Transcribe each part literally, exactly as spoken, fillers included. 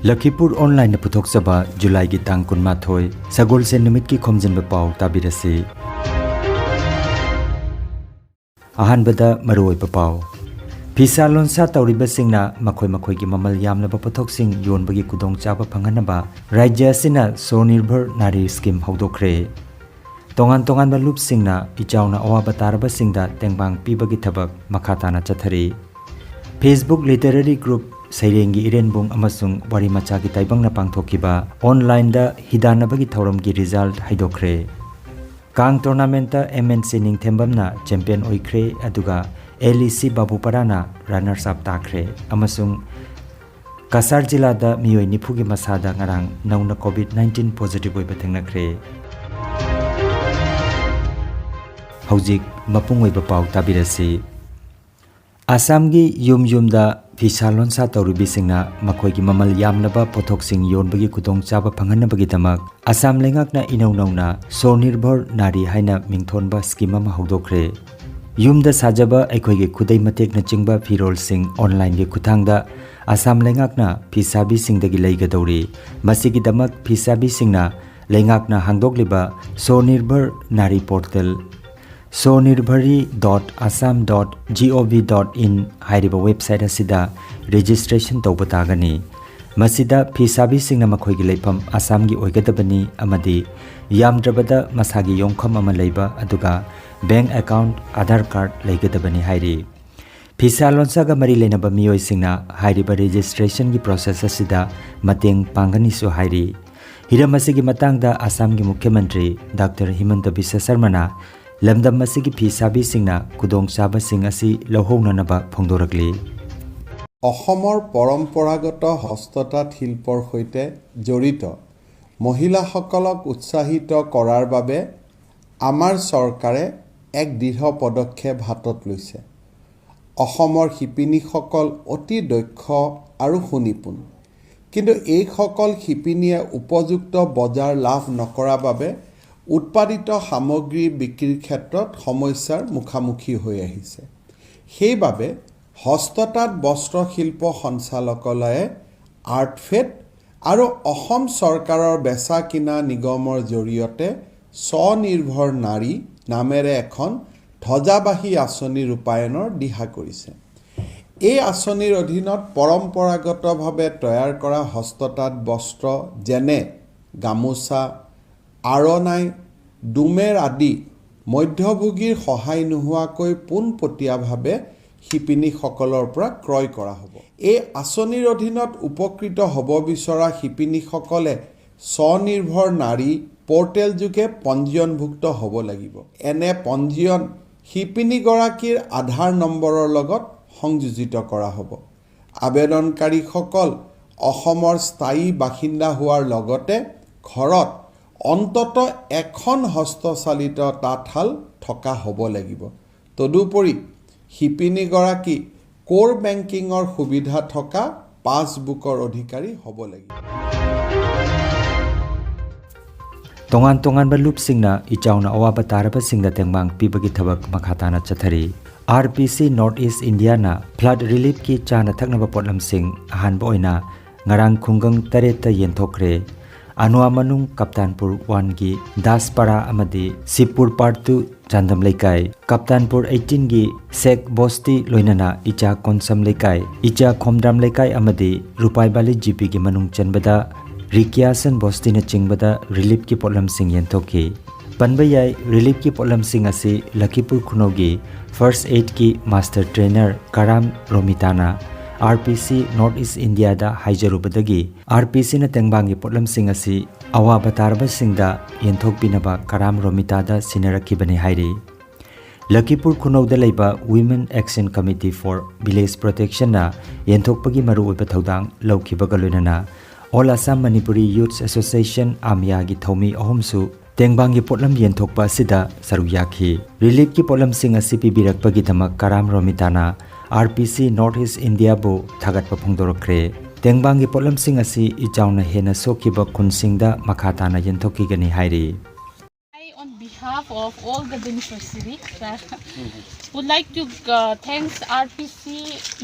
ꯂꯈꯤꯄꯨꯔ ꯑꯣꯟꯂꯥꯏꯟꯅ ꯄꯨꯊꯣꯛꯆꯕ ꯖꯨꯂꯥꯏꯒꯤ ꯇꯥꯡ ꯀꯨꯟꯃꯥꯊꯣꯏ, ꯁꯒꯣꯜꯁꯦꯟ ꯅꯨꯃꯤꯠꯀꯤ ꯈꯣꯝꯖꯤꯟꯕ ꯄꯥꯎ ꯇꯥꯕꯤꯔꯁꯤ꯫ ꯑꯍꯥꯟꯕꯗ ꯃꯔꯨꯑꯣꯏꯕ ꯄꯥꯎ꯫ ꯐꯤꯁꯥ ꯂꯣꯟꯁꯥ ꯇꯧꯔꯤꯕꯁꯤꯡꯅ ꯃꯈꯣꯏ ꯃꯈꯣꯏꯒꯤ ꯃꯃꯜ ꯌꯥꯝꯂꯕ ꯄꯣꯠꯊꯣꯛꯁꯤꯡ ꯌꯣꯟꯕꯒꯤ ꯈꯨꯗꯣꯡꯆꯥꯕ ꯐꯪꯍꯟꯅꯕ ꯔꯥꯖ꯭ꯌ ꯑꯁꯤꯅ ꯁ꯭ꯋꯅꯤꯔꯚꯔ ꯅꯥꯔꯤ ꯁ꯭ꯀꯤꯝ ꯍꯧꯗꯣꯛꯈ꯭ꯔꯦ꯫ ꯇꯣꯉꯥꯟ ꯇꯣꯉꯥꯟꯕ ꯂꯨꯞꯁꯤꯡꯅ ꯏꯆꯥꯎꯅ ꯑꯋꯥꯕ ꯇꯥꯔꯕꯁꯤꯡꯗ ꯇꯦꯡꯕꯥꯡ ꯄꯤꯕꯒꯤ ꯊꯕꯛ ꯃꯈꯥ ꯇꯥꯅ ꯆꯠꯊꯔꯤ꯫ Facebook literary group ꯁꯩꯔꯦꯡꯒꯤ ꯏꯔꯦꯟꯕꯨꯡ ꯑꯃꯁꯨꯡ ꯋꯥꯔꯤ ꯃꯆꯥꯒꯤ ꯇꯥꯏꯕꯪꯅ ꯄꯥꯡꯊꯣꯛꯈꯤꯕ ꯑꯣꯟꯂꯥꯏꯟꯗ ꯍꯤꯗꯥꯟꯅꯕꯒꯤ ꯊꯧꯔꯝꯒꯤ ꯔꯤꯖꯜꯠ ꯍꯥꯏꯗꯣꯛꯈ꯭ꯔꯦ꯫ ꯀꯥꯡ ꯇꯣꯔꯅꯥꯃꯦꯟꯠꯇ MNC ꯅꯤꯡꯊꯦꯝꯕꯝꯅ ꯆꯦꯝꯄꯤꯌꯟ ꯑꯣꯏꯈ꯭ꯔꯦ, ꯑꯗꯨꯒ LEC ꯕꯥꯕꯨꯄꯥꯔꯥꯅ ꯔꯅꯔꯁ ꯑꯞ ꯇꯥꯈ꯭ꯔꯦ꯫ ꯑꯃꯁꯨꯡ ꯀꯁꯥꯔ ꯖꯤꯂꯥꯗ ꯃꯤꯑꯣꯏ ꯅꯤꯐꯨꯒꯤ ꯃꯁꯥꯗ ꯉꯔꯥꯡ ꯅꯧꯅ ꯀꯣꯚꯤꯗ ꯅꯥꯏꯟꯇꯤꯟ ꯄꯣꯖꯤꯇꯤꯚ ꯑꯣꯏꯕ ꯊꯦꯡꯅꯈ꯭ꯔꯦ꯫ ꯍꯧꯖꯤꯛ ꯃꯄꯨꯡ ꯑꯣꯏꯕ ꯄꯥꯎ ꯇꯥꯕꯤꯔꯁꯤ꯫ ꯑꯁꯥꯝꯒꯤ ꯌꯨꯝ ꯌꯨꯝꯗ ꯐꯤꯁꯥ ꯂꯣꯟꯁꯥ ꯇꯧꯔꯤꯕꯤꯁꯤꯡꯅ ꯃꯈꯣꯏꯒꯤ ꯃꯃꯜ ꯌꯥꯝꯂꯕ ꯄꯣꯠꯊꯣꯛꯁꯤꯡ ꯌꯣꯟꯕꯒꯤ ꯈꯨꯗꯣꯡꯆꯥꯕ ꯐꯪꯍꯟꯅꯕꯒꯤꯗꯃꯛ ꯑꯁꯥꯝ ꯂꯩꯉꯥꯛꯅ ꯏꯅꯧ ꯅꯧꯅ ꯁ꯭ꯋꯅꯤꯔꯚꯔ ꯅꯥꯔꯤ ꯍꯥꯏꯅ ꯃꯤꯡꯊꯣꯟꯕ ꯁ꯭ꯀꯤꯝ ꯑꯃ ꯍꯧꯗꯣꯛꯈ꯭ꯔꯦ꯫ ꯌꯨꯝꯗ ꯁꯥꯖꯕ ꯑꯩꯈꯣꯏꯒꯤ ꯈꯨꯗꯩ ꯃꯇꯦꯛꯅꯆꯤꯡꯕ ꯐꯤꯔꯣꯜꯁꯤꯡ ꯑꯣꯟꯂꯥꯏꯟꯒꯤ ꯈꯨꯠꯊꯥꯡꯗ ꯑꯁꯥꯝ ꯂꯩꯉꯥꯛꯅ ꯐꯤꯁꯥꯕꯤꯁꯤꯡꯗꯒꯤ ꯂꯩꯒꯗꯧꯔꯤ꯫ ꯃꯁꯤꯒꯤꯗꯃꯛ ꯐꯤꯁꯥꯕꯤꯁꯤꯡꯅ ꯂꯩꯉꯥꯛꯅ ꯍꯥꯡꯗꯣꯛꯂꯤꯕ Swanirbhar Nari portal, swnirbhari dot assam dot gov dot in ꯍꯥꯏꯔꯤꯕ ꯋꯦꯕꯁꯥꯏꯠ ꯑꯁꯤꯗ ꯔꯦꯖꯤꯁꯇ꯭ꯔꯦꯁꯟ ꯇꯧꯕ ꯇꯥꯒꯅꯤ꯫ ꯃꯁꯤꯗ ꯐꯤꯁꯥꯕꯤꯁꯤꯡꯅ ꯃꯈꯣꯏꯒꯤ ꯂꯩꯐꯝ ꯑꯁꯥꯝꯒꯤ ꯑꯣꯏꯒꯗꯕꯅꯤ ꯑꯃꯗꯤ ꯌꯥꯝꯗ꯭ꯔꯕꯗ ꯃꯁꯥꯒꯤ ꯌꯣꯡꯐꯝ ꯑꯃ ꯂꯩꯕ, ꯑꯗꯨꯒ ꯕꯦꯡꯛ ꯑꯦꯀꯥꯎꯟꯠ, ꯑꯥꯙꯥꯔ ꯀꯥꯔꯗ ꯂꯩꯒꯗꯕꯅꯤ ꯍꯥꯏꯔꯤ꯫ ꯐꯤꯁꯥ ꯂꯣꯟꯁꯥꯒ ꯃꯔꯤ ꯂꯩꯅꯕ ꯃꯤꯑꯣꯏꯁꯤꯡꯅ ꯍꯥꯏꯔꯤꯕ ꯔꯦꯖꯤꯁꯇ꯭ꯔꯦꯁꯟꯒꯤ ꯄ꯭ꯔꯣꯁꯦꯁ ꯑꯁꯤꯗ ꯃꯇꯦꯡ ꯄꯥꯡꯒꯅꯤꯁꯨ ꯍꯥꯏꯔꯤ꯫ ꯍꯤꯔꯝ ꯑꯁꯤꯒꯤ ꯃꯇꯥꯡꯗ ꯑꯁꯥꯝꯒꯤ ꯃꯨꯈ꯭ꯌ ꯃꯟꯇ꯭ꯔꯤ ꯗꯥꯛꯇꯔ ꯍꯤꯃꯟꯇ ꯕꯤꯁ꯭ꯋ ꯁꯔꯃꯅ ꯂꯝꯗꯝ ꯑꯁꯤꯒꯤ ꯐꯤꯁꯥꯕꯤꯁꯤꯡꯅ ꯈꯨꯗꯣꯡꯆꯥꯕꯁꯤꯡ ꯑꯁꯤ ꯂꯧꯍꯧꯅꯅꯕ ꯐꯣꯡꯗꯣꯔꯛꯂꯤ꯫ অসমৰ পৰম্পৰাগত হস্ততাঁত শিল্পৰ সৈতে জড়িত মহিলাসকলক উৎসাহিত কৰাৰ বাবে আমাৰ চৰকাৰে এক দৃঢ় পদক্ষেপ হাতত লৈছে। অসমৰ শিপিনীসকল অতি দক্ষ আৰু সুনিপুণ, কিন্তু এইসকল শিপিনীয়ে উপযুক্ত বজাৰ লাভ নকৰা বাবে উৎপাদিত সামগ্ৰী বিক্ৰীৰ ক্ষেত্ৰত সমস্যাৰ মুখামুখি হৈ আহিছে। সেইবাবে হস্ততাঁত বস্ত্ৰশিল্প সঞ্চালকালয়ে আৰ্টফেড আৰু অসম চৰকাৰৰ বেচা কিনা নিগমৰ জৰিয়তে স্বনিৰ্ভৰ নাৰী নামেৰে এখন ধ্বজাবাহী আঁচনি ৰূপায়ণৰ দিহা কৰিছে। এই আঁচনিৰ অধীনত পৰম্পৰাগতভাৱে তৈয়াৰ কৰা হস্ততাঁত বস্ত্ৰ যেনে গামোচা, আৰণাই, ডুমেৰ আদি মধ্যভোগীৰ সহায় নোহোৱাকৈ পোনপটীয়াভাৱে শিপিনীসকলৰ পৰা ক্ৰয় কৰা হ'ব। এই আঁচনিৰ অধীনত উপকৃত হ'ব বিচৰা শিপিনীসকলে স্বনিৰ্ভৰ নাৰী পৰ্টেল যোগে পঞ্জীয়নভুক্ত হ'ব লাগিব। এনে পঞ্জীয়ন শিপিনীগৰাকীৰ আধাৰ নম্বৰৰ লগত সংযোজিত কৰা হ'ব। আবেদনকাৰীসকল অসমৰ স্থায়ী বাসিন্দা হোৱাৰ লগতে ঘৰত অন্ততঃ এখন হস্তচালিত তাঁতশাল থকা হ'ব লাগিব। তদুপৰি শিপিনীগৰাকী কোৰ বেংকিঙৰ সুবিধা থকা পাছবুকৰ অধিকাৰী হ'ব লাগিব। ꯇꯣꯉꯥꯟ ꯇꯣꯉꯥꯟꯕ ꯂꯨꯞꯁꯤꯡꯅ ꯏꯆꯥꯎꯅ ꯑꯋꯥꯕ ꯇꯥꯔꯕꯁꯤꯡꯗ ꯇꯦꯡꯕꯥꯡ ꯄꯤꯕꯒꯤ ꯊꯕꯛ ꯃꯈꯥ ꯇꯥꯅ ꯆꯠꯊꯔꯤ꯫ ꯑꯥꯔ ꯄꯤ ꯁꯤ ꯅꯣꯔꯠ ꯏꯁ ꯏꯟꯗꯤꯌꯥꯅ ꯐ꯭ꯂꯠ ꯔꯤꯂꯤꯐꯀꯤ ꯆꯥꯅ ꯊꯛꯅꯕ ꯄꯣꯠꯂꯝꯁꯤꯡ ꯑꯍꯥꯟꯕ ꯑꯣꯏꯅ ꯉꯔꯥꯡ ꯈꯨꯡꯒꯪ ꯇꯔꯦꯠꯇ ꯌꯦꯟꯊꯣꯛꯈ꯭ꯔꯦ꯫ ꯑꯅ꯭ꯋꯥ ꯃꯅꯨꯡ ꯀꯞꯇꯥꯟꯄꯨꯔ ꯋꯥꯟꯒꯤ ꯗꯥꯁꯄꯥꯔꯥ ꯑꯃꯗꯤ ꯁꯤꯕꯄꯨꯔ ꯄꯥꯔꯠ ꯇꯨ ꯆꯥꯟꯗꯝ ꯂꯩꯀꯥꯏ, ꯀꯞꯇꯥꯟꯄꯨꯔ ꯑꯩꯠꯇꯤꯟꯒꯤ ꯁꯦꯛ ꯕꯣꯁꯇꯤ ꯂꯣꯏꯅꯅ ꯏꯆꯥ ꯀꯣꯟꯁꯝ ꯂꯩꯀꯥꯏ, ꯏꯆꯥ ꯈꯣꯝꯗ꯭ꯔꯥꯝ ꯂꯩꯀꯥꯏ ꯑꯃꯗꯤ ꯔꯨꯄꯥꯏꯕꯥꯂꯤ ꯖꯤꯄꯤꯒꯤ ꯃꯅꯨꯡ ꯆꯟꯕꯗ ꯔꯤꯀꯤꯌꯥꯁꯟ ꯕꯣꯁꯇꯤꯅꯆꯤꯡꯕꯗ ꯔꯤꯂꯤꯐꯀꯤ ꯄꯣꯠꯂꯝꯁꯤꯡ ꯌꯦꯟꯊꯣꯛꯈꯤ꯫ ꯄꯟꯕ ꯌꯥꯏ, ꯔꯤꯂꯤꯐꯀꯤ ꯄꯣꯠꯂꯝꯁꯤꯡ ꯑꯁꯤ ꯂꯈꯤꯄꯨꯔ ꯈꯨꯅꯧꯒꯤ ꯐꯥꯔꯁ ꯑꯦꯗꯀꯤ ꯃꯥꯁꯇꯔ ꯇ꯭ꯔꯦꯅꯔ ꯀꯔꯥꯝ ꯔꯣꯃꯤꯇꯥꯅ ꯑꯥꯔ ꯄꯤ ꯁꯤ ꯅꯣꯔꯠ ꯏꯁ ꯏꯟꯗꯤꯌꯥꯗ ꯍꯥꯏꯖꯔꯨꯕꯗꯒꯤ ꯑꯥꯔ ꯄꯤ ꯁꯤꯅ ꯇꯦꯡꯕꯥꯡꯒꯤ ꯄꯣꯠꯂꯝꯁꯤꯡ ꯑꯁꯤ ꯑꯋꯥꯕ ꯇꯥꯔꯕꯁꯤꯡꯗ ꯌꯦꯟꯊꯣꯛꯄꯤꯅꯕ ꯀꯔꯥꯝ ꯔꯣꯃꯤꯇꯥꯗ ꯁꯤꯟꯅꯔꯛꯈꯤꯕꯅꯤ ꯍꯥꯏꯔꯤ꯫ ꯂꯈꯤꯄꯨꯔ ꯈꯨꯅꯧꯗ ꯂꯩꯕ Women Action Committee for Village Protectionꯅ ꯌꯦꯟꯊꯣꯛꯄꯒꯤ ꯃꯔꯨꯑꯣꯏꯕ ꯊꯧꯗꯥꯡ ꯂꯧꯈꯤꯕꯒ ꯂꯣꯏꯅꯅ All Assam Manipuri Youths Association, ꯑꯥꯃꯤꯌꯥꯒꯤ ꯊꯧꯃꯤ ꯑꯍꯨꯝꯁꯨ ꯇꯦꯡꯕꯥꯡꯒꯤ ꯄꯣꯠꯂꯝ ꯌꯦꯟꯊꯣꯛꯄ ꯑꯁꯤꯗ ꯁꯔꯨꯛ ꯌꯥꯈꯤ꯫ ꯔꯤꯂꯤꯐꯀꯤ ꯄꯣꯠꯂꯝꯁꯤꯡ ꯑꯁꯤ ꯄꯤꯕꯤꯔꯛꯄꯒꯤꯗꯃꯛ ꯀꯔꯥꯝ ꯔꯣꯃꯤꯇꯥꯅ ꯑꯥꯔ ꯄꯤ ꯁꯤ ꯅꯣꯔꯠ ꯏꯁ ꯏꯟꯗꯤꯌꯥꯕꯨ ꯊꯥꯒꯠꯄ ꯐꯣꯡꯗꯣꯔꯛꯈ꯭ꯔꯦ꯫ ꯇꯦꯡꯕꯥꯡꯒꯤ ꯄꯣꯠꯂꯝꯁꯤꯡ ꯑꯁꯤ ꯏꯆꯥꯎꯅ ꯍꯦꯟꯅ ꯁꯣꯛꯈꯤꯕ ꯈꯨꯟꯁꯤꯡꯗ ꯃꯈꯥ ꯇꯥꯅ ꯌꯦꯟꯊꯣꯛꯈꯤꯒꯅꯤ ꯍꯥꯏꯔꯤ꯫ I, on behalf of all the beneficiaries, uh, would like to uh, thanks R P C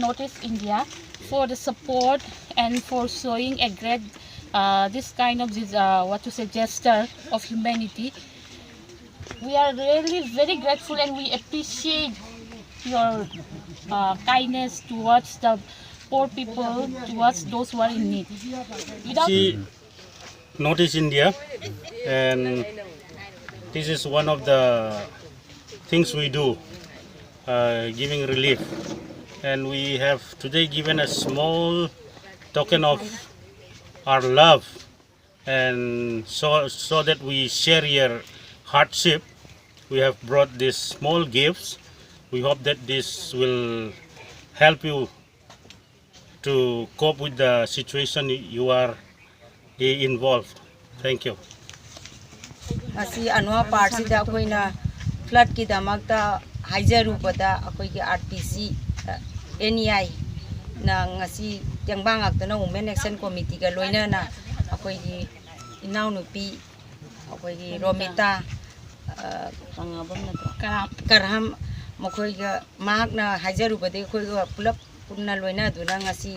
North East India for the support and for showing a great, uh, this kind of this, uh, what to say, gesture of humanity. We are really very grateful and we appreciate your, uh, kindness towards the poor people, towards those who are in need. Without See, Northeast India, and this is one of the things we do, uh, giving relief. And we have today given a small token of our love, and so, so that we share your hardship, we have brought these small gifts. We hope that this will help you to cope with the situation you are, eh, involved. Thank you. ꯉꯁꯤ ꯑꯅ꯭ꯋꯥ ꯄꯥꯔꯛꯁꯤꯗ ꯑꯩꯈꯣꯏꯅ ꯐ꯭ꯂꯠꯀꯤꯗꯃꯛꯇ ꯍꯥꯏꯖꯔꯨꯕꯗ ꯑꯩꯈꯣꯏꯒꯤ R P ꯁꯤ N E ꯑꯥꯏꯅ ꯉꯁꯤ ꯇꯦꯡꯕꯥꯡ ꯉꯥꯛꯇꯅ women action ꯀꯣꯃꯤꯇꯤꯒ ꯂꯣꯏꯅꯅ ꯑꯩꯈꯣꯏꯒꯤ ꯏꯅꯥꯎꯅꯨꯄꯤ ꯑꯩꯈꯣꯏꯒꯤ ꯔꯣꯃꯤꯇꯥ, ꯑ, ꯀꯪꯂꯥꯕꯝ ꯅꯠꯇ꯭ꯔꯣ? ꯀꯔꯥꯝ꯫ ꯀꯔꯥꯝ, ꯃꯈꯣꯏꯒ, ꯃꯍꯥꯛꯅ ꯍꯥꯏꯖꯔꯨꯕꯗꯒꯤ ꯑꯩꯈꯣꯏꯒ ꯄꯨꯂꯞ ꯄꯨꯟꯅ ꯂꯣꯏꯅꯗꯨꯅ ꯉꯁꯤ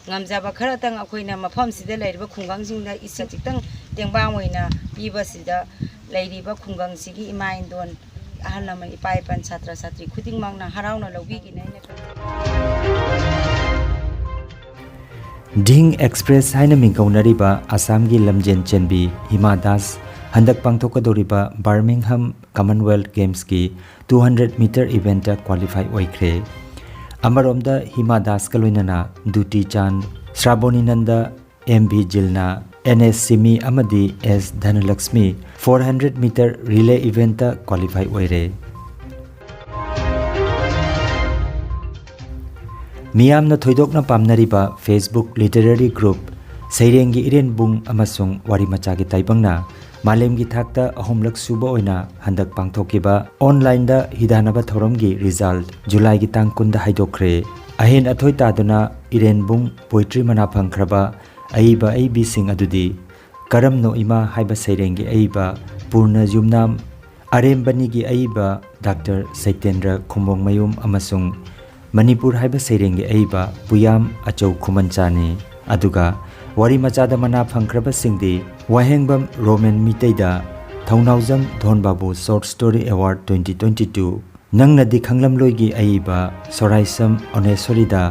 ꯉꯝꯖꯕ ꯈꯔꯇꯪ ꯑꯩꯈꯣꯏꯅ ꯃꯐꯝꯁꯤꯗ ꯂꯩꯔꯤꯕ ꯈꯨꯡꯒꯪꯁꯤꯡꯗ ꯏꯁꯤꯡ ꯈꯤꯇꯪ ꯇꯦꯡꯕꯥꯡ ꯑꯣꯏꯅ ꯄꯤꯕꯁꯤꯗ ꯂꯩꯔꯤꯕ ꯈꯨꯡꯒꯪꯁꯤꯒꯤ ꯏꯃꯥ ꯏꯟꯗꯣꯟ, ꯑꯍꯜ ꯂꯃꯟ, ꯏꯄꯥ ꯏꯄꯟ, ꯁꯥꯇ꯭ꯔ ꯁꯥꯇ꯭ꯔꯤ ꯈꯨꯗꯤꯡꯃꯛꯅ ꯍꯔꯥꯎꯅ ꯂꯧꯕꯤꯒꯅꯤ ꯍꯥꯏꯅ ꯈꯜꯂꯤ꯫ ꯙꯤꯡ ꯑꯦꯛꯁꯄ꯭ꯔꯦꯁ ꯍꯥꯏꯅ ꯃꯤꯡꯒꯧꯅꯔꯤꯕ ꯑꯁꯥꯝꯒꯤ ꯂꯝꯖꯦꯟ ꯆꯦꯟꯕꯤ ꯍꯤꯃꯥ ꯗꯥꯁ ꯍꯟꯗꯛ ꯄꯥꯡꯊꯣꯛꯀꯗꯧꯔꯤꯕ ꯕꯔꯃꯤꯡꯍꯝ ꯀꯃꯟꯋꯦꯜꯊ ꯒꯦꯝꯁꯀꯤ ꯇꯨ ꯍꯟꯗ꯭ꯔꯦꯠ ꯃꯤꯇꯔ ꯏꯚꯦꯟꯠꯇ ꯀ꯭ꯋꯥꯂꯤꯐꯥꯏ ꯑꯣꯏꯈ꯭ꯔꯦ꯫ ꯑꯃꯔꯣꯝꯗ ꯍꯤꯃꯥ ꯗꯥꯁꯀ ꯂꯣꯏꯅꯅ Dutee Chand, Srabani Nanda, M V Jilna, N S Simi ꯑꯃꯗꯤ S Dhanalakshmi for hundred metre relay ꯏꯚꯦꯟꯠꯇ ꯀ꯭ꯋꯥꯂꯤꯐꯥꯏ ꯑꯣꯏꯔꯦ꯫ ꯃꯤꯌꯥꯝꯅ ꯊꯣꯏꯗꯣꯛꯅ ꯄꯥꯝꯅꯔꯤꯕ Facebook literary group ꯁꯩꯔꯦꯡꯒꯤ ꯏꯔꯦꯟꯕꯨꯡ ꯑꯃꯁꯨꯡ ꯋꯥꯔꯤ ꯃꯆꯥꯒꯤ ꯇꯥꯏꯕꯪꯅ ꯃꯥꯂꯦꯝꯒꯤ ꯊꯥꯛꯇ ꯑꯍꯨꯝꯂꯛ ꯁꯨꯕ ꯑꯣꯏꯅ ꯍꯟꯗꯛ ꯄꯥꯡꯊꯣꯛꯈꯤꯕ ꯑꯣꯟꯂꯥꯏꯟꯗ ꯍꯤꯗꯥꯟꯅꯕ ꯊꯧꯔꯝꯒꯤ ꯔꯤꯖꯜꯠ ꯖꯨꯂꯥꯏꯒꯤ ꯇꯥꯡ ꯀꯨꯟꯗ ꯍꯥꯏꯗꯣꯛꯈ꯭ꯔꯦ꯫ ꯑꯍꯦꯟ ꯑꯊꯣꯏ ꯇꯥꯗꯨꯅ ꯏꯔꯦꯟꯕꯨꯡ ꯄꯣꯏꯇ꯭ꯔꯤ ꯃꯅꯥ ꯐꯪꯈ꯭ꯔꯕ ꯑꯏꯕ ꯑꯏꯕꯤꯁꯤꯡ ꯑꯗꯨꯗꯤ ꯀꯔꯝꯅꯣ ꯏꯃꯥ ꯍꯥꯏꯕ ꯁꯩꯔꯦꯡꯒꯤ ꯑꯏꯕ ꯄꯨꯔꯅ ꯌꯨꯝꯅꯥꯝ, ꯑꯔꯦꯝꯕꯅꯤꯒꯤ ꯑꯏꯕ ꯗꯥꯛꯇꯔ ꯁꯩꯇꯦꯟꯗ꯭ꯔ ꯈꯨꯝꯕꯣꯡꯃꯌꯨꯝ ꯑꯃꯁꯨꯡ ꯃꯅꯤꯄꯨꯔ ꯍꯥꯏꯕ ꯁꯩꯔꯦꯡꯒꯤ ꯑꯏꯕ ꯄꯨꯌꯥꯝ ꯑꯆꯧ ꯈꯨꯃꯟꯆꯥꯅꯤ꯫ ꯑꯗꯨꯒ ꯋꯥꯔꯤ ꯃꯆꯥꯗ ꯃꯅꯥ ꯐꯪꯈ꯭ꯔꯕꯁꯤꯡꯗꯤ ꯋꯥꯍꯦꯡꯕꯝ ꯔꯣꯃꯦꯟ ꯃꯤꯇꯩꯗ ꯊꯧꯅꯥꯎꯖꯝ ꯙꯣꯟꯕꯥꯕꯨ Short Story Award twenty twenty two, ꯅꯪꯅꯗꯤ ꯈꯪꯂꯝꯂꯣꯏꯒꯤ ꯑꯏꯕ ꯁꯣꯔꯥꯏꯁꯝ ꯑꯣꯅꯦꯁꯣꯔꯤꯗ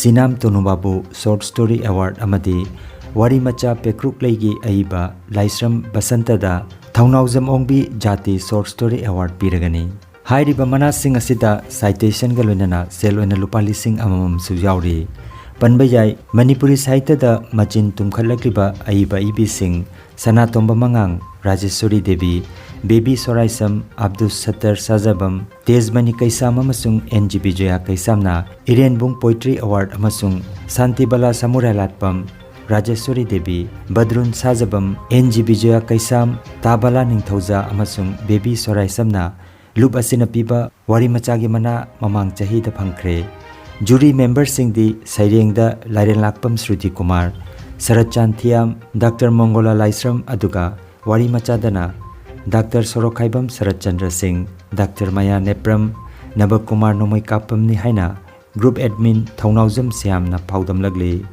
ꯁꯤꯅꯥꯝ ꯇꯣꯅꯨꯕꯥꯕꯨ Short Story Award ꯑꯃꯗꯤ ꯋꯥꯔꯤ ꯃꯆꯥ ꯄꯦꯀ꯭ꯔꯨꯛꯂꯩꯒꯤ ꯑꯏꯕ ꯂꯥꯏꯁ꯭ꯔꯝ ꯕꯁꯟꯇꯗ ꯊꯧꯅꯥꯎꯖꯝ ꯑꯣꯡꯕꯤ ꯖꯥꯇꯤ Short Story Award ꯄꯤꯔꯒꯅꯤ꯫ ꯍꯥꯏꯔꯤꯕ ꯃꯅꯥꯁꯤꯡ ꯑꯁꯤꯗ ꯁꯥꯏꯇꯦꯁꯟꯒ ꯂꯣꯏꯅꯅ ꯁꯦꯜ ꯑꯣꯏꯅ ꯂꯨꯄꯥ ꯂꯤꯁꯤꯡ ꯑꯃꯃꯝꯁꯨ ꯌꯥꯎꯔꯤ꯫ ꯄꯟꯕ ꯌꯥꯏ, ꯃꯅꯤꯄꯨꯔꯤ ꯁꯥꯍꯤꯇ꯭ꯌꯗ ꯃꯆꯤꯟ ꯇꯨꯝꯈꯠꯂꯛꯂꯤꯕ ꯑꯏꯕ ꯏꯕꯤꯁꯤꯡ ꯁꯅꯥꯇꯣꯝꯕ ꯃꯉꯥꯡ, ꯔꯥꯖꯦꯁꯣꯔꯤ ꯗꯦꯕꯤ, ꯕꯦꯕꯤ ꯁꯣꯔꯥꯏꯁꯝ, ꯑꯕꯗꯨꯁ ꯁꯠꯇꯔ ꯁꯥꯖꯕꯝ, ꯇꯦꯖꯃꯅꯤ ꯀꯩꯁꯥꯝ ꯑꯃꯁꯨꯡ ꯑꯦꯟ ꯖꯤ ꯕꯤꯖꯣꯌꯥ ꯀꯩꯁꯥꯝꯅ ꯏꯔꯦꯟꯕꯨꯡ Poetry Award ꯑꯃꯁꯨꯡ ꯁꯥꯟꯇꯤꯕꯂꯥ ꯁꯃꯨꯔꯥꯏꯂꯥꯠꯄꯝ, ꯔꯥꯖꯦꯁꯣꯔꯤ ꯗꯦꯕꯤ, ꯕꯗ꯭ꯔꯨꯟ ꯁꯥꯖꯕꯝ, ꯑꯦꯟ ꯖꯤ ꯕꯤꯖꯣꯌꯥ ꯀꯩꯁꯥꯝ, ꯇꯥꯕꯂꯥ ꯅꯤꯡꯊꯧꯖꯥ ꯑꯃꯁꯨꯡ ꯕꯦꯕꯤ ꯁꯣꯔꯥꯏꯁꯝꯅ ꯂꯨꯞ ꯑꯁꯤꯅ ꯄꯤꯕ ꯋꯥꯔꯤ ꯃꯆꯥꯒꯤ ꯃꯅꯥ ꯃꯃꯥꯡ ꯆꯍꯤꯗ ꯐꯪꯈ꯭ꯔꯦ꯫ ꯖꯨꯔꯤ ꯃꯦꯝꯕꯔꯁꯤꯡꯗꯤ ꯁꯩꯔꯦꯡꯗ ꯂꯥꯏꯔꯦꯟꯂꯥꯛꯄꯝ ꯁ꯭ꯔꯨꯇꯤ ꯀꯨꯃꯥꯔ, ꯁꯔꯠꯆꯥꯟ ꯊꯤꯌꯥꯝ, ꯗꯥꯛꯇꯔ ꯃꯣꯡꯒꯣꯂꯥ ꯂꯥꯏꯁ꯭ꯔꯝ, ꯑꯗꯨꯒ ꯋꯥꯔꯤ ꯃꯆꯥꯗꯅ ꯗꯥꯛꯇꯔ ꯁꯣꯔꯣꯛꯈꯥꯏꯕꯝ ꯁꯔꯠꯆꯟꯗ꯭ꯔ ꯁꯤꯡ, ꯗꯥꯛꯇꯔ ꯃꯌꯥ ꯅꯦꯄ꯭ꯔꯝ, ꯅꯕꯀꯨꯃꯥꯔ ꯅꯣꯡꯃꯩꯀꯥꯞꯄꯝꯅꯤ ꯍꯥꯏꯅ group admin ꯊꯧꯅꯥꯎꯖꯝ ꯁ꯭ꯌꯥꯝꯅ ꯄꯥꯎꯗꯝꯂꯛꯂꯤ꯫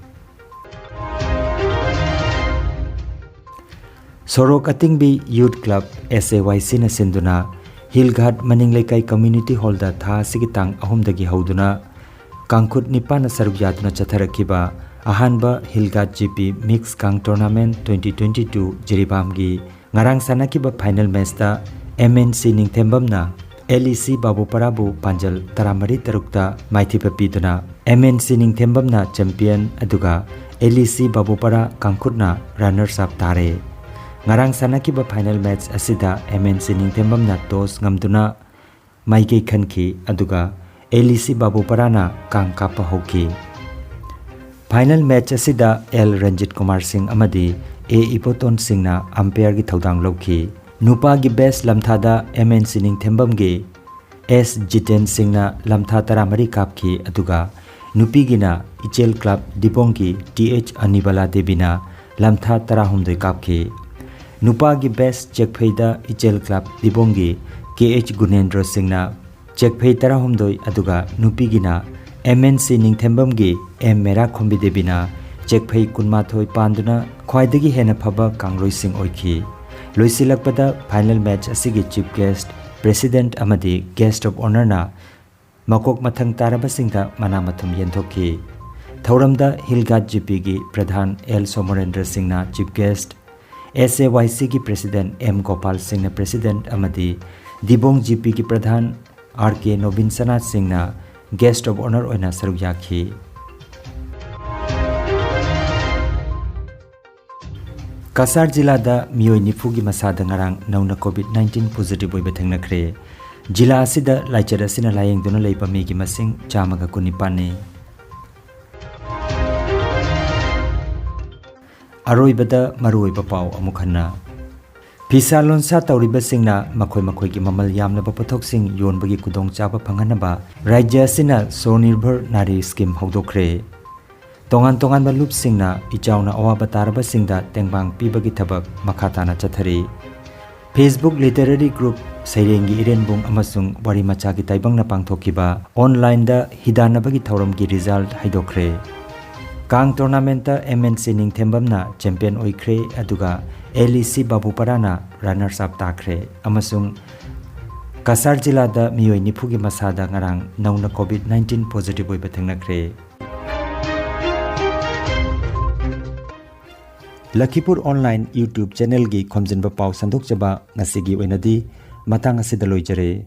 ꯁꯣꯔꯣꯛ ꯑꯇꯤꯡꯕꯤ Youth Club, S A Y C ꯅ ꯁꯤꯟꯗꯨꯅ ꯍꯤꯜ ꯘꯥꯠ ꯃꯅꯤꯡ ꯂꯩꯀꯥꯏ Community Hall ꯗ ꯊꯥ ꯑꯁꯤꯒꯤ ꯇꯥꯡ ꯑꯍꯨꯝꯗꯒꯤ ꯍꯧꯗꯨꯅ ꯀꯥꯡꯈꯨꯠ ꯅꯤꯄꯥꯟꯅ ꯁꯔꯨꯛ ꯌꯥꯗꯨꯅ ꯆꯠꯊꯔꯛꯈꯤꯕ ꯑꯍꯥꯟꯕ hill Ghat G P Mix ꯀꯥꯡ Tournament twenty twenty two ꯖꯤꯔꯤꯕꯥꯝꯒꯤ ꯉꯔꯥꯡ ꯁꯥꯟꯅꯈꯤꯕ final match ꯇ M N C ꯅꯤꯡꯊꯦꯝꯕꯝꯅ L E C ꯕꯥꯕꯨꯄꯥꯔꯥꯕꯨ ꯄꯥꯟꯖꯜ ꯇꯔꯥꯃꯔꯤ ꯇꯔꯨꯛꯇ ꯃꯥꯏꯊꯤꯕ ꯄꯤꯗꯨꯅ M N C ꯅꯤꯡꯊꯦꯝꯕꯝꯅ champion, ꯑꯗꯨꯒ L E C ꯕꯥꯕꯨꯄꯥꯔꯥ ꯀꯥꯡꯈꯨꯠꯅ runners up ꯇꯥꯔꯦ꯫ ꯉꯔꯥꯡ ꯁꯥꯟꯅꯈꯤꯕ final match ꯑꯁꯤꯗ M N C ꯅꯤꯡꯊꯦꯝꯕꯝꯅ toss ꯉꯝꯗꯨꯅ ꯃꯥꯏꯀꯩ ꯈꯟꯈꯤ, ꯑꯗꯨꯒ L E C ꯕꯥꯕꯨꯄꯥꯔꯥꯅ ꯀꯥꯡ ꯀꯥꯞꯄ ꯍꯧꯈꯤ꯫ Final match ꯑꯁꯤꯗ L ꯔꯟꯖꯤꯠ ꯀꯨꯃꯥꯔ ꯁꯤꯡ ꯑꯃꯗꯤ A ꯏꯕꯣꯇꯣꯟ ꯁꯤꯡꯅ umpire ꯒꯤ ꯊꯧꯗꯥꯡ ꯂꯧꯈꯤ꯫ ꯅꯨꯄꯥꯒꯤ best ꯂꯝꯊꯥꯗ M N C ꯅꯤꯡꯊꯦꯝꯕꯝꯒꯤ S Jiten ꯁꯤꯡꯅ ꯂꯝꯊꯥ ꯇꯔꯥꯃꯔꯤ ꯀꯥꯞꯈꯤ, ꯑꯗꯨꯒ ꯅꯨꯄꯤꯒꯤꯅ ꯏꯆꯦꯜ Club ꯗꯤꯕꯣꯡꯒꯤ T H ꯑꯅꯤꯕꯂꯥ ꯗꯦꯕꯤꯅ ꯂꯝꯊꯥ ꯇꯔꯥꯍꯨꯝꯗꯣꯏ ꯀꯥꯞꯈꯤ꯫ ꯅꯨꯄꯥꯒꯤ best ꯆꯦꯛꯐꯩꯗ ꯏꯆꯦꯜ Club ꯗꯤꯕꯣꯡꯒꯤ K H ꯒꯨꯅꯦꯟꯗ꯭ꯔꯣ ꯁꯤꯡꯅ ꯆꯦꯛꯐꯩ ꯇꯔꯥꯍꯨꯝꯗꯣꯏ, ꯑꯗꯨꯒ ꯅꯨꯄꯤꯒꯤꯅ ꯑꯦꯝ ꯑꯦꯟ ꯁꯤ ꯅꯤꯡꯊꯦꯝꯕꯝꯒꯤ ꯑꯦꯝ ꯃꯦꯔꯥꯈꯣꯝꯕꯤ ꯗꯦꯕꯤꯅ ꯆꯦꯛꯐꯩ ꯀꯨꯟꯃꯥꯊꯣꯏ ꯄꯥꯟꯗꯨꯅ ꯈ꯭ꯋꯥꯏꯗꯒꯤ ꯍꯦꯟꯅ ꯐꯕ ꯀꯥꯡꯂꯣꯏꯁꯤꯡ ꯑꯣꯏꯈꯤ꯫ ꯂꯣꯏꯁꯤꯜꯂꯛꯄꯗ final match ꯑꯁꯤꯒꯤ chief guest, president ꯑꯃꯗꯤ guest of honourꯅ ꯃꯀꯣꯛ ꯃꯊꯪ ꯇꯥꯔꯕꯁꯤꯡꯗ ꯃꯅꯥ ꯃꯊꯨꯝ ꯌꯦꯟꯊꯣꯛꯈꯤ꯫ ꯊꯧꯔꯝꯗ ꯍꯤꯜ ꯒꯥꯔꯗ ꯖꯤ ꯄꯤꯒꯤ ꯄ꯭ꯔꯙꯥꯟ ꯑꯦꯜ ꯁꯣꯃꯣꯔꯦꯟꯗ꯭ꯔ ꯁꯤꯡꯅ chief guest, ꯑꯦꯁ ꯑꯦ ꯋꯥꯏ ꯁꯤꯒꯤ president ꯑꯦꯝ ꯒꯣꯄꯥꯜ ꯁꯤꯡꯅ president ꯑꯃꯗꯤ ꯗꯤꯕꯣꯡ ꯖꯤ ꯄꯤꯒꯤ ꯄ꯭ꯔꯙꯥꯟ ꯑꯥꯔ ꯀꯦ ꯅꯣꯕꯤꯟ ꯁꯅꯥ ꯁꯤꯡꯅ guest of honour ꯑꯣꯏꯅ ꯁꯔꯨꯛ ꯌꯥꯈꯤ꯫ ꯀꯁꯥꯔ ꯖꯤꯂꯥꯗ ꯃꯤꯑꯣꯏ ꯅꯤꯐꯨꯒꯤ ꯃꯁꯥꯗ ꯉꯔꯥꯡ ꯅꯧꯅ COVID nineteen positive ꯑꯣꯏꯕ ꯊꯦꯡꯅꯈ꯭ꯔꯦ꯫ ꯖꯤꯂꯥ ꯑꯁꯤꯗ ꯂꯥꯏꯆꯠ ꯑꯁꯤꯅ ꯂꯥꯌꯦꯡꯗꯨꯅ ꯂꯩꯕ ꯃꯤꯒꯤ ꯃꯁꯤꯡ ꯆꯥꯝꯃꯒ ꯀꯨꯟꯅꯤꯄꯥꯟꯅꯤ꯫ ꯑꯔꯣꯏꯕꯗ ꯃꯔꯨꯑꯣꯏꯕ ꯄꯥꯎ ꯑꯃꯨꯛ ꯍꯟꯅ꯫ ꯐꯤꯁꯥ ꯂꯣꯟꯁꯥ ꯇꯧꯔꯤꯕꯁꯤꯡꯅ ꯃꯈꯣꯏ ꯃꯈꯣꯏꯒꯤ ꯃꯃꯜ ꯌꯥꯝꯂꯕ ꯄꯣꯠꯊꯣꯛꯁꯤꯡ ꯌꯣꯟꯕꯒꯤ ꯈꯨꯗꯣꯡꯆꯥꯕ ꯐꯪꯍꯟꯅꯕ ꯔꯥꯖ꯭ꯌ ꯑꯁꯤꯅ ꯁ꯭ꯋꯅꯤꯔꯚꯔ ꯅꯥꯔꯤ scheme ꯍꯧꯗꯣꯛꯈ꯭ꯔꯦ꯫ ꯇꯣꯉꯥꯟ ꯇꯣꯉꯥꯟꯕ ꯂꯨꯞꯁꯤꯡꯅ ꯏꯆꯥꯎꯅ ꯑꯋꯥꯕ ꯇꯥꯔꯕꯁꯤꯡꯗ ꯇꯦꯡꯕꯥꯡ ꯄꯤꯕꯒꯤ ꯊꯕꯛ ꯃꯈꯥ ꯇꯥꯅ ꯆꯠꯊꯔꯤ꯫ Facebook literary group ꯁꯩꯔꯦꯡꯒꯤ ꯏꯔꯦꯟꯕꯨꯡ ꯑꯃꯁꯨꯡ ꯋꯥꯔꯤ ꯃꯆꯥꯒꯤ ꯇꯥꯏꯕꯪꯅ ꯄꯥꯡꯊꯣꯛꯈꯤꯕ onlineꯗ ꯍꯤꯗꯥꯟꯅꯕꯒꯤ ꯊꯧꯔꯝꯒꯤ result ꯍꯥꯏꯗꯣꯛꯈ꯭ꯔꯦ꯫ ꯀꯥꯡ tournamentꯇ ꯑꯦꯝ ꯑꯦꯟ ꯁꯤ ꯅꯤꯡꯊꯦꯝꯕꯝꯅ champion ꯑꯣꯏꯈ꯭ꯔꯦ, ꯑꯗꯨꯒ ꯑꯦꯜ ꯏ ꯁꯤ ꯕꯥꯕꯨꯄꯥꯔꯥꯅ runners up ꯇꯥꯈ꯭ꯔꯦ, ꯑꯃꯁꯨꯡ ꯀꯁꯥꯔ ꯖꯤꯂꯥꯗ ꯃꯤꯑꯣꯏ ꯅꯤꯐꯨꯒꯤ ꯃꯁꯥꯗ ꯉꯔꯥꯡ ꯅꯧꯅ COVID nineteen positive ꯑꯣꯏꯕ ꯊꯦꯡꯅꯈ꯭ꯔꯦ꯫ ꯂꯈꯤꯄꯨꯔ online YouTube channelꯒꯤ ꯈꯣꯝꯖꯤꯟꯕ ꯄꯥꯎ ꯁꯟꯗꯣꯛꯆꯕ ꯉꯁꯤꯒꯤ ꯑꯣꯏꯅꯗꯤ ꯃꯇꯥꯡ ꯑꯁꯤꯗ ꯂꯣꯏꯖꯔꯦ꯫